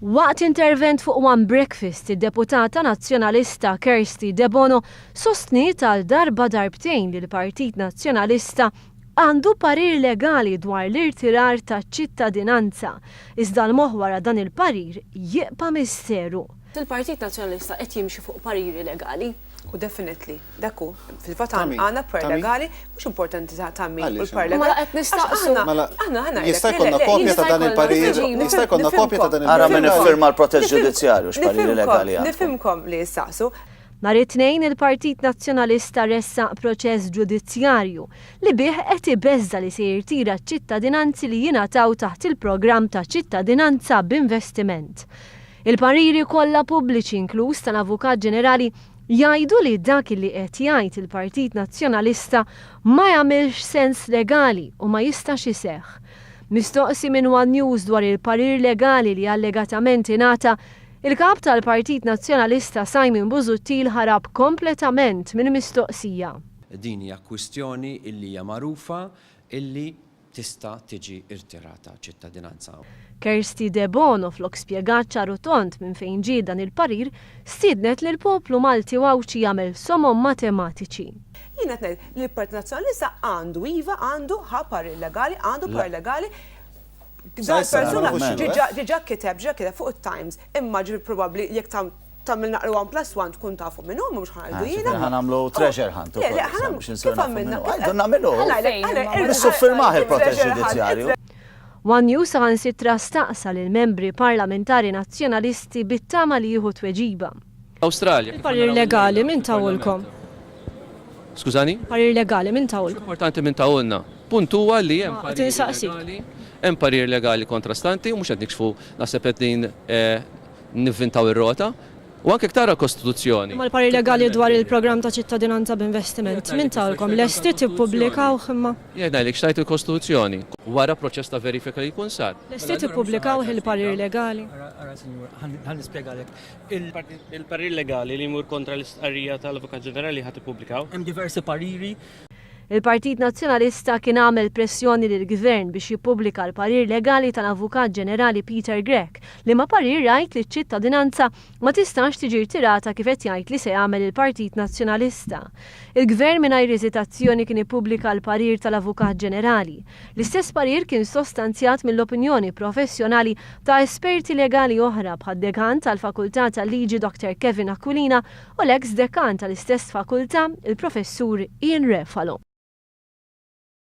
Waqt intervent fuq One Breakfast, id-deputata Nazzjonalista Kirsty Debono sostniet għal darba darbtejn li l-Partit Nazzjonalista għandu parir legali dwar l-irtirar taċ-ċittadinanza, iżda l-moħħ wara dan il-parir jibqa' misteru. Il-Partit Nazzjonalista qed jimxi fuq pariri legali. U definitely, dak hu. Fil-fatt għandna par legali, mhux importanti ta' min u l-par legali. Mela qed nistaqsu. Mela aħna aħna jista' jkollna kopja ta' dan il-parir, jista' jkollna kopja ta' dan il-parir. Ara min iffirma l-protest ġudizzjarju x'pariri legali għandkom. Nifhimkom li jistaqsu. Nhar it-Tnejn il-Partit Nazzjonalista ressaq proċess ġudizzjarju li bih qed ibeżża' li se jirtira ċ-ċittadinanzi li jingħataw taħt il-programm ta' ċittadinanza b'investiment. Il-pariri kollha pubbliċi inkluż tal-Avukat Ġenerali jgħidu li dak li qed jgħid il-Partit Nazzjonalista ma jagħmilx sens legali u ma jistax iseħħ. Mistoqsi minn one News dwar il-parir legali li allegatament ingħata, il-Kap tal-Partit Nazzjonalista Simon Busuttil ħarab kompletament mill-mistoqsija. Din hija kwistjoni illi hija magħrufa illi tista' tiġi rtirata ċittadinanza. Kirsty Debono flok spjegat ċar u tond minn fejn ġie dan il-parir, stiednet lill-poplu Malti u Għawdxi jagħmel somom matematiċi. Jien qed ngħid li l-Partit Nazzjonalista għandu iva, għandu ħa parir legali, għandu parir legali. Dan persuna ġiġa kiteb, ġiġa kiteb fuq it-Times, imma ġifieri probabbli jekk tagħmel naqra one plus one tkun tafu min hu, mhux ħa ngħidu jiena. Ħa nagħmlu treasure hunt ukoll. Le, ħa nagħmlu biex insiru nafu min hu. Għidu nagħmlu. Missu ffirmah il-protest ġudizzjarju. One News saħansitra staqsa lill-membri parlamentari Nazzjonalisti bit-tama li jieħu tweġiba. Awstralja. Il-parir legali min tahulkom? Skużani? Parir legali min tahulkom? Mhux importanti min tahulna. Punt huwa li hemm parir legali, hemm parir legali kontrastanti u mhux qed nikxfu naħseb qegħdin nivvintaw ir-rota. U anke jekk tara l-Kostituzzjoni. Imma l-parir legali dwar il-programm ta' ċittadinanza b'investiment, min tawlkom? Lesti tippubblikawh imma? Jien ngħidlek x'tgħid il-Kostituzzjoni. Wara proċess ta' verifika li jkun sar. Lesti tippubblikawh il-parir legali? Ara sinjura, ħa nispjegalek. Il-parir legali li jmur kontra l-istqarrija tal-Avukat Ġenerali ħa tippubblikaw? Hemm diversi pariri. Il-Partit Nazzjonalista kien għamel pressjoni lill-Gvern biex jippubblika l-parir legali tal-Avukat Ġenerali Peter Grech, liema parir jgħid li ċ-ċittadinanza ma tistax tiġi rtirata kif qed jgħid li se jagħmel il-Partit Nazzjonalista. Il-Gvern mingħajr eżitazzjoni kien ippubblika l-parir tal-Avukat Ġenerali. L-istess parir kien sostanzjat mill-opinjoni professjonali ta' esperti legali oħra bħad-Dekan tal-Fakultà tal-Liġi Dr Kevin Aquilina u l-eks dekan tal-istess fakultà, il-Professur Ian Refalo.